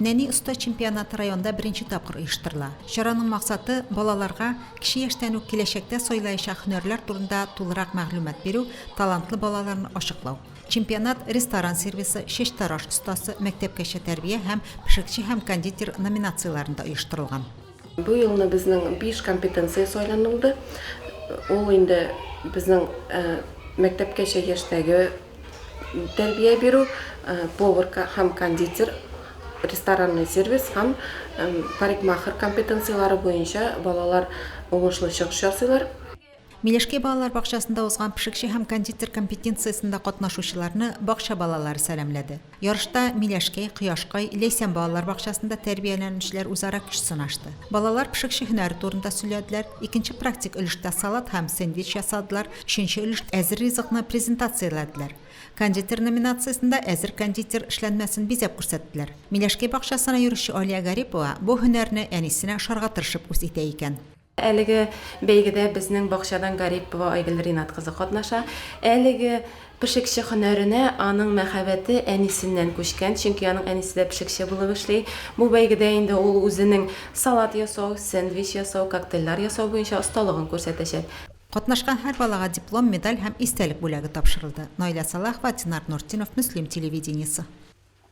Нәни оста чемпионаты районда беренче тапкыр оештырыла. Чараның максаты, балаларга кече яшьтән үк киләчәктә сайлаячак һөнәрләр турында тулырак мәгълүмат бирү, талантлы балаларны ачыклау. Чемпионат Ресторан сервисы, Чәчтараш остасы, Мәктәпкәчә тәрбия һәм Пешекче һәм кондитер номинацияләрендә оештырылган. Бу елны безнең биш компетенция сайланылды. Ул инде безнең мәктәпкәчә яшьтәге тәрбия бирү, повар һәм кондитер, ресторанный сервис һәм парикмахер компетенцияләре буенча балалар уңышлы чыгыш ясыйлар. Миләшкәй балалар бакчасында узган пешекче һәм кондитер компетенциясендә катнашучыларны бакча балалары сәламләде. Ярышта Миләшкәй, Кояшкай, Ләйсән балалар бакчасында тәрбияләнүчеләр үзара көч сынашты. Балалар пешекче һөнәре турында сөйләделәр, икенче практик өлештә салат һәм сэндвич ясадылар, өченче өлештә әзер ризыкны презентацияләделәр. Кондитер номинациясендә әзер кондитер эшләнмәсен бизәп күрсәттеләр. Миләшкәй бакчасына йөрүче Алия Гарипова бу һөнәрне әнисенә ошарга тырышып үз итә икән. Әлеге бәйгедә безнең бакчадан Гарипова Айгөл Ринат кызы катнаша. Әлеге пешекче һөнәренә аның мәхәббәте әнисеннән күчкән, чөнки аның әнисе дә пешекче булып эшли. Бу бәйгедә инде ул үзенең салат ясау, сэндвич ясау, коктейльләр ясау буенча осталыгын күрсәтәчәк. Катнашкан һәр балага диплом, медаль һәм истәлек бүләге тапшырылды. Наилә Сәлахова, Динар Нуртдинов, Мөслим телевидениесе.